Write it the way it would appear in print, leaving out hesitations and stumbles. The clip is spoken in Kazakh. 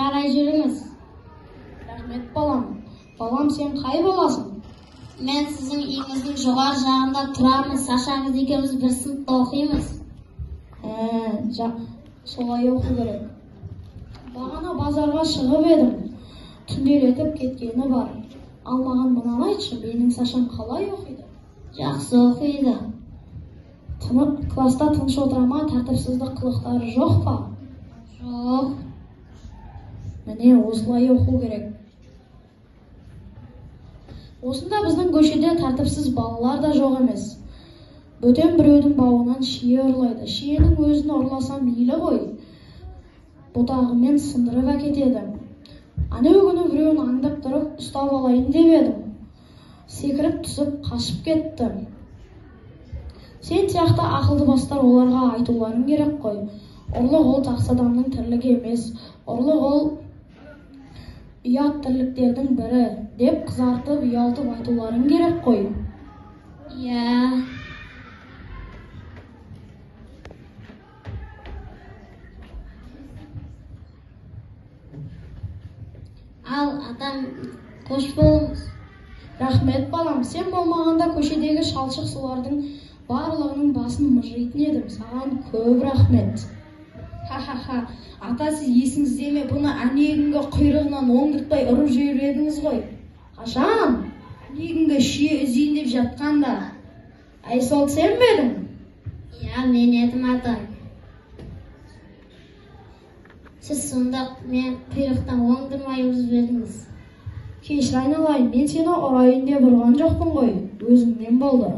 қарай жүріңіз. Рахмет, балам. Балам, сен қай баласың? Мен сіздің үйіңіздің жоғары жағында тұрамын. Сашаңыз екеуміз бір сыныпта оқимыз. Солай оқу керек. Бағана базарға шығып едім. Түнделетіп кеткені бар. Ал маған мынаны айтшы, менің Сашам қалай оқиды? Жақсы оқиды. Класста тыныш отыра ма, тәртіпсіздік қылықтары жоқ па? Жоқ. Міне, осылай оқу керек. Осында біздің көшеде тәртіпсіз балалар да жоқ емес. Бөтен біреудің бауынан шие ұрлайды. Шиенің өзін ұрласа мейлі ғой. Бұтағымен сындырып әкетеді. Анау күні біреуін аңдып тұрып ұстап алайын деп едім. Секіріп түсіп қашып кетті. Сен сияқты ақылды бастар оларға айтуларың керек қой. Ұрлық ол жақсы адамның тірлігі емес. Ұрлық ол ұят тірліктердің бірі деп қызартып, ұялтып айтуларың керек қой. Иә. Ал, атам, қош болыңыз. Рахмет, балам. Сен болмағанда көшедегі шалшық сулардың барлығының басын мыжитын едім. Саған көп рахмет. Ха-ха-ха. Ата, сіз есіңізде ме, бұны әнегінгі құйрығынан оңдыртпай ұрып жіберіп едіңіз ғой. Қашан? Әнегінгі шие үзейін деп жатқанда. Әй, сол сен бе едің? Иә, мен едім, ата. Сіз сонда мен құйрықтан оңдырмай ұрып жібердіңіз. Кешір айналайын, мен сені ұрайын деп ұрған жоқпын ғой, өзіңнен болды.